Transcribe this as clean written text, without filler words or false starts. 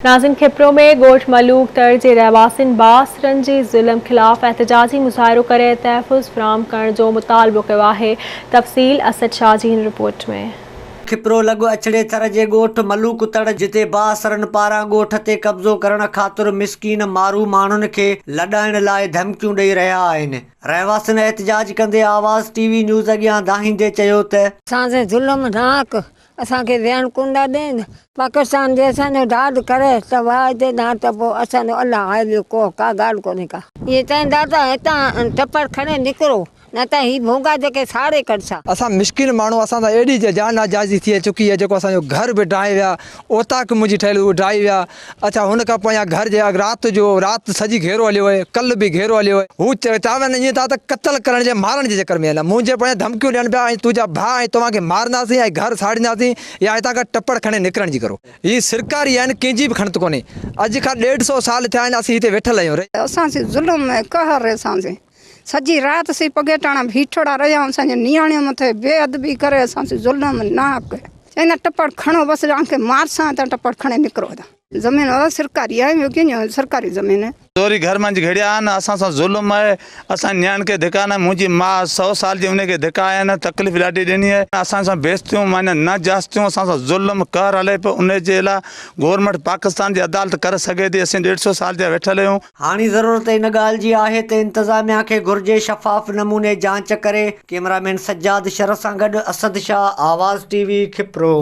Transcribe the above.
ناظم کپرو ۾ ڳوٺ ملوڪ تڙ جي رهواسين بااثرن جي ظلم خلاف احتجاجي مظاهرو ڪري تحفظ فراهم ڪرڻ جو مطالبو ڪيو آهي تفصيل اسد شاهه جي هن رپورٽ ۾. کپرو لڳ اڇڙي ٿر جي ڳوٺ ملوڪ تڙ جتي بااثرن پاران ڳوٺ تي قبضو ڪرڻ خاطر مسڪين مارو ماڻهن کي لڏائڻ لاء ڌمڪيون ڏئي رهيا آهن رهواسين احتجاج ڪندي آواز ٽي وي نيوز اڳيان دانهيندي چيو ته. اسان سين ظلم ناحق اسان کي ويهڻ ڪونه ٿا ڏين. پاڪستان جي اسان جو داد ڪري ته واهه جي نه ته پوء اسان جو الله آهي ٻيو ڪو ڪا ڳالهه ڪونهي ڪا. اهي چوندا ته هتان ٽپڙ کڻي نڪرو نه ته هي ڀونگا جيڪي ساڙي ڪڍسا. اسان مسڪين ماڻهو اسان سان ايڏي جا ناجائزي ٿي چڪي آهي جيڪو اسان جو گهر به ڊاهي ويا اوطاق منهنجي ٺهيل اهو ڊاهي ويا اڇا هن کان پويان گهر جي رات جو رات سڄي گهيرو هليو ويو ڪلهه به گهيرو هليو ويو. هو چون ائين ٿا ته قتل ڪرڻ جي مارڻ جي چڪر ۾ آهن منهنجي پويان ڌمڪيون ڏين پيا ۽ تنهنجا ڀاء ۽ توهان کي مارنداسين ۽ گهر ساڙينداسين يا هتان کان ٽپڙ کڻي نڪرڻ جي ڪرو. هي سرڪاري آهن ڪنهن جي به کڻت ڪونهي اڄ کان ڏيڍ سئو سال ٿيا آهن اسين هتي ويٺل آهيون. اسان سين ظلم ۽ قهر اسان سين سڄي رات سين پڳيٽاڻا بيٺڙا رهيا اسان جي نياڻين مٿي بي ادبي ڪري اسان سين ظلم ناحق چئيندا ٽپڙ کڻو بس اوهان کي مارسان هتان ٽپڙ کڻي نڪرو هتان. زمين اها سرڪاري آهي ٻيو ڪنهن جو سرڪاري زمين آهي. زوري گهر منجهه گهڙيا آهن اسان سان ظلم آهي اسان نياڻين کي ڌڪا نه منهنجي ماء سو سال جي ان کي ڌڪا آيا آهن تڪليف ڏاڍي ڏني آهي اسان سان بيعزتيون معنيٰ نه جاستيون اسان سان ظلم قهر هلي پيو ان جي لاء گورنمينٽ پاڪستان جي عدالت ڪري سگهي ٿي اسين ڏيڍ سو سال جا ويٺل آهيون. هاڻي ضرورت ان ڳالهه جي آهي ته انتظاميا کي گهرجي شفاف نموني جانچ ڪري، ڪئميرا مين سجاد شر سان گڏ اسد شاهه، آواز ٽي وي، کپرو.